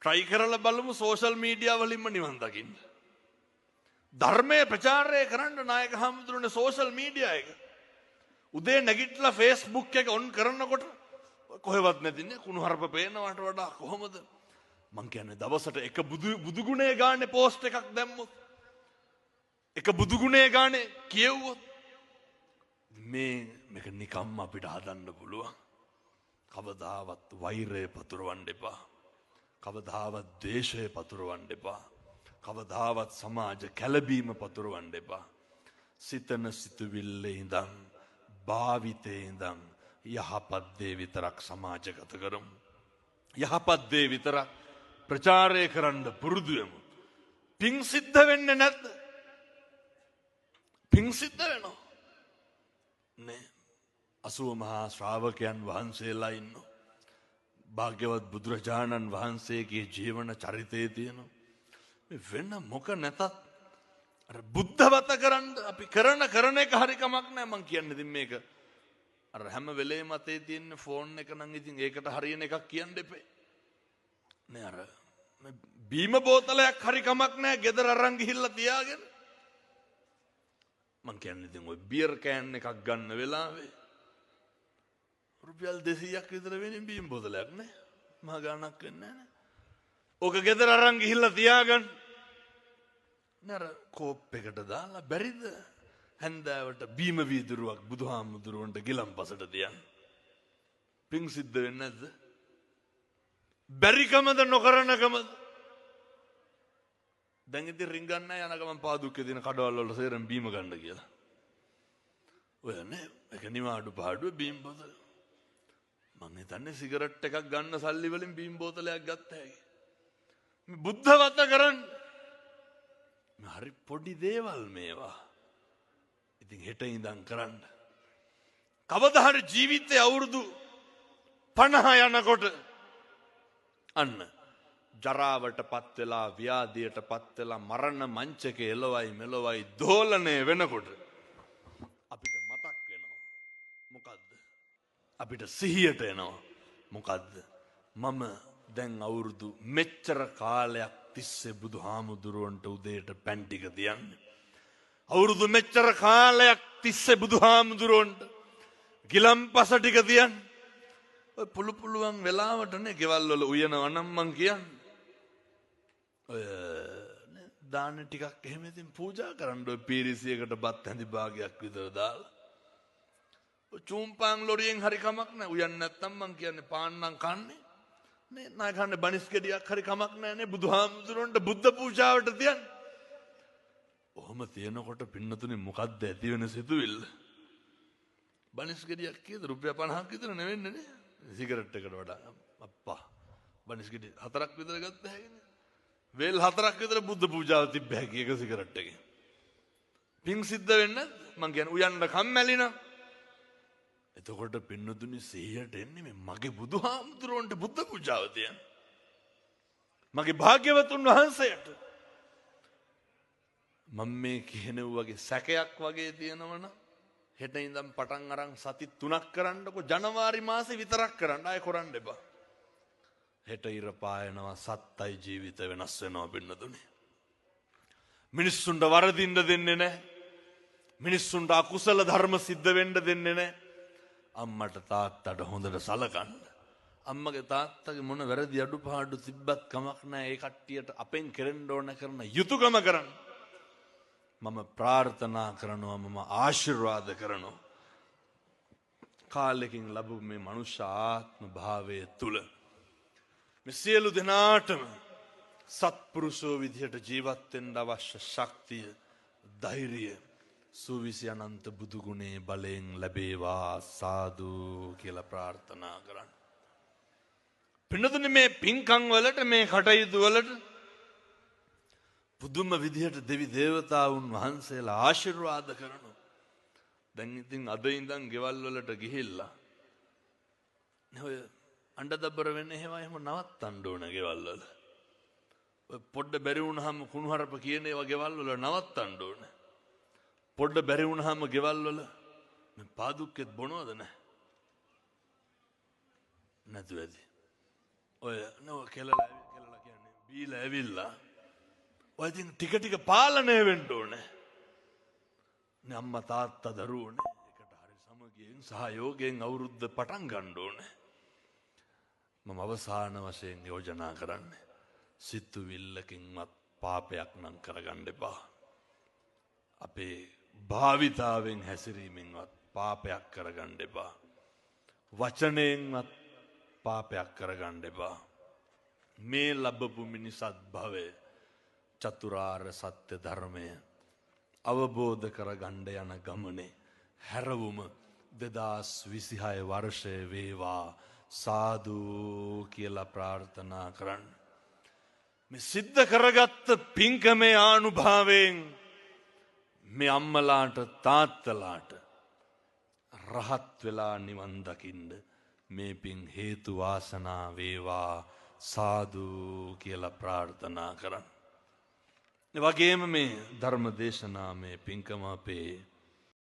Try කරලා බලමු social media වලින්ම නිවන් දකින්න. ධර්මයේ ප්‍රචාරය කරන්න නායක හාමුදුරනේ සෝෂල් මීඩියා එක. උදේ නැගිටලා ෆේස්බුක් එක ඔන් කරනකොට කොහෙවත් නැතිනේ කුණුහරුප පේනවට වඩා කොහොමද? මං කියන්නේ දවසට එක බුදු ගුණය ගානේ පෝස්ට් එකක් දැම්මොත්, එක බුදු ගුණය ගානේ කියවුවොත් මේක නිකම්ම අපිට හදන්න පුළුවන්. කවදාවත් වෛරය පතුරවන්න එපා. කවදාවත් ද්වේෂය පතුරවන්න එපා. කවදාවත් සමාජ කැළබීම පතුරවන්න එපා. සිතන සිතුවිල්ලේ ඉඳන් භාවිතේ ඉඳන් යහපත් දේ විතරක් සමාජගත කරමු. යහපත් දේ විතරක් ප්‍රචාරය කරන්න පුරුදු වෙමු. පිං සිද්ධ වෙන්නේ නැද්ද? පිං සිද්ධ වෙනවා. නේ 80 මහා ශ්‍රාවකයන් වහන්සේලා ඉන්නවා. භාග්‍යවත් බුදුරජාණන් වහන්සේගේ ජීවන චරිතය තියෙනවා. මේ වෙන මොක නැතත් අර බුද්ධවත කරන්න අපි කරන කරන එක හරි කමක් නෑ. මං කියන්නේ ඉතින් මේක අර හැම වෙලේම අතේ තියෙන ෆෝන් එක නම් ඉතින් ඒකට හරියන එකක් කියන්න එපේ. නේ අර මේ බීම බෝතලයක් හරි කමක් නෑ ගෙදර අරන් ගිහිල්ලා තියාගෙන. මං කියන්නේ ඉතින් ඔය බියර් can එකක් ගන්න වෙලාවේ රුපියල් 200ක් විතර වෙනින් බීම බෝතලයක් නේ. මහා ගාණක් වෙන්නේ නෑ නේ. ඕක ගෙදර අරන් ගිහිල්ලා තියාගන්න. නේ අර කෝප් එකට දාලා බැරිද හැන්දෑවට බීම වීදුරුවක් බුදුහාමුදුරුවන්ට ගිලන්පසට තියන්න. පිං සිද්ධ වෙන්නේ නැද්ද? බැරිකමද නොකරනකමද? දැන් ඉතින් රින්ගන්න යන ගමන් පාදුක්කේ තියෙන කඩවල් වල සේරම බීම ගන්න කියලා. ඔය නේ ඒක නිවාඩු පාඩුවේ බීම බෝතල. මං හිතන්නේ සිගරට් එකක් ගන්න සල්ලි වලින් බීම බෝතලයක් ගත්ත හැකි. මේ බුද්ධවත කරන්න මේ හරි පොඩි දේවල් මේවා. ඉතින් හෙට ඉඳන් කරන්න. කවදා හරි ජීවිතේ අවුරුදු 50 යනකොට අන්න ජරාවට පත් වෙලා ව්‍යාධියට පත් වෙලා මරණ මංචකේ එලවයි මෙලවයි දෝලණය වෙනකොට අපිට මතක් වෙනවා මොකද්ද? අපිට සිහියට එනවා මොකද්ද? මම දැන් අවුරුදු මෙච්චර කාලයක් තිස්සේ බුදුහාමුදුරුවන්ට උදේට පැන් ටික තියන්නේ. අවුරුදු මෙච්චර කාලයක් තිස්සේ බුදුහාමුදුරුවන්ට ගිලම්පස ටික තියන්නේ. ඔය පුළු පුළුවන් වෙලාවට නේ ගෙවල් වල උයනවා නම් මං කියන්නේ. ඔය දාන ටිකක් එහෙම ඉතින් පූජා කරන්න ඔය පීරිසියකට බත් හැඳි භාගයක් විතර දාලා. ඔය චූම්පාන් ලොරියෙන් හරි කමක් නෑ. උයන් නැත්තම් මං කියන්නේ පාන් නම් කන්නේ. නේ නාය කන්නේ බනිස් ගෙඩියක් හරි කමක් නෑ නේ බුදුහාමුදුරන්ට බුද්ධ පූජාවට තියන්නේ. ඔහොම තියනකොට පින්නතුනේ මොකද්ද ඇති වෙන සිතුවිල්ල? බනිස් ගෙඩියක් කීයද? රුපියල් 50ක් විතර නෙවෙන්නේ නේ. සිගරට් එකට වඩා අප්පා බනිස් ගෙඩි 4ක් විතර ගත්ත හැකිනේ. වේල් 4ක් විතර බුද්ධ පූජාව තිබ්බ හැකි එක සිගරට් එකේ. පිං සිද්ධ වෙන්නේ නැද්ද? මං කියන්නේ උයන්න කම්මැලි නම්. එතකොට පින්නතුනි සිහියට එන්නේ මේ මගේ බුදුහාමුදුරුවන්ට බුද්ධ පූජාව තියන්න. මගේ භාග්‍යවතුන් වහන්සේට මම මේ කියනව වගේ සැකයක් වගේ තියෙනවනම් හෙට ඉඳන් පටන් අරන් සති 3ක් කරන්නකො ජනවාරි මාසේ විතරක් කරන්න ආයෙ කරන්න එපා. හෙට ඉර පායනවා සත්තයි ජීවිත වෙනස් වෙනවා පින්නතුනි. මිනිස්සුන්ට වරදින්න දෙන්නේ නැහැ. මිනිස්සුන්ට අකුසල ධර්ම සිද්ධ වෙන්න දෙන්නේ නැහැ. අම්මට තාත්තට හොඳට සලකන්න. අම්මගේ තාත්තගේ මොන වැරදි අඩුපාඩු තිබ්බත් කමක් නැහැ. ඒ කට්ටියට අපෙන් කෙරෙන්න ඕන කරන යුතුයකම කරන්න. මම ප්‍රාර්ථනා කරනවා, මම ආශිර්වාද කරනවා. කාලෙකින් ලැබු මේ මනුෂ්‍ය ආත්ම භාවය තුල මේ සියලු දෙනාටම සත්පුරුෂෝ විදිහට ජීවත් වෙන්න අවශ්‍ය ශක්තිය, ධෛර්යය සුවිසි අනන්ත බුදු ගුණේ බලයෙන් ලැබේවා සාදු කියලා ප්‍රාර්ථනා කරන්න. පින්නතුනි මේ පින්කම් වලට මේ කටයුතු වලට පුදුම විදිහට දෙවි දේවතාවුන් වහන්සේලා ආශිර්වාද කරනවා. දැන් ඉතින් අද ඉඳන් ගෙවල් වලට ගිහිල්ලා නේ ඔය අඬ දබර වෙන ඒවා එහෙම නවත්තන්න ඕන ගෙවල් වල. ඔය පොඩ්ඩ බැරි වුණාම කුණුහරුප කියන ඒවා ගෙවල් වල නවත්තන්න ඕන. පොඩ්ඩ බැරි වුණාම ගෙවල් වල මේ පාදුක්කෙත් බොනවද නැහැ? නැතුව ඇති. ඔය නෝ කෙලලා කෙලලා කියන්නේ බීලා ඇවිල්ලා ඔය ඉතින් ටික ටික පාලනය වෙන්න ඕනේ. නේ අම්මා තාත්තා දරුවෝනේ එකට හරි සමගියෙන් සහයෝගයෙන් අවුරුද්ද පටන් ගන්න ඕනේ. මම අවසාන වශයෙන් යෝජනා කරන්නේ සිතුවිල්ලකින්වත් පාපයක් නම් කරගන්න එපා. අපේ භාවිතාවෙන් හැසිරීමෙන්වත් පාපයක් කරගන්න එපා. වචනයෙන්වත් පාපයක් කරගන්න එපා. මේ ලැබපු මිනිසත් භවය චතුරාර්ය සත්‍ය ධර්මය අවබෝධ කරගන්න යන ගමනේ හැරවුම 2026 වර්ෂය වේවා සාදු කියලා ප්‍රාර්ථනා කරන්න. මේ සිද්ධ කරගත්ත පින්කමේ ආනුභාවයෙන් මේ අම්මලාට තාත්තලාට රහත් වෙලා නිවන් දකින්න මේ පින් හේතු වාසනා වේවා සාදු කියලා ප්‍රාර්ථනා කරන්න. ඒ වගේම මේ ධර්ම දේශනා මේ පින්කම අපේ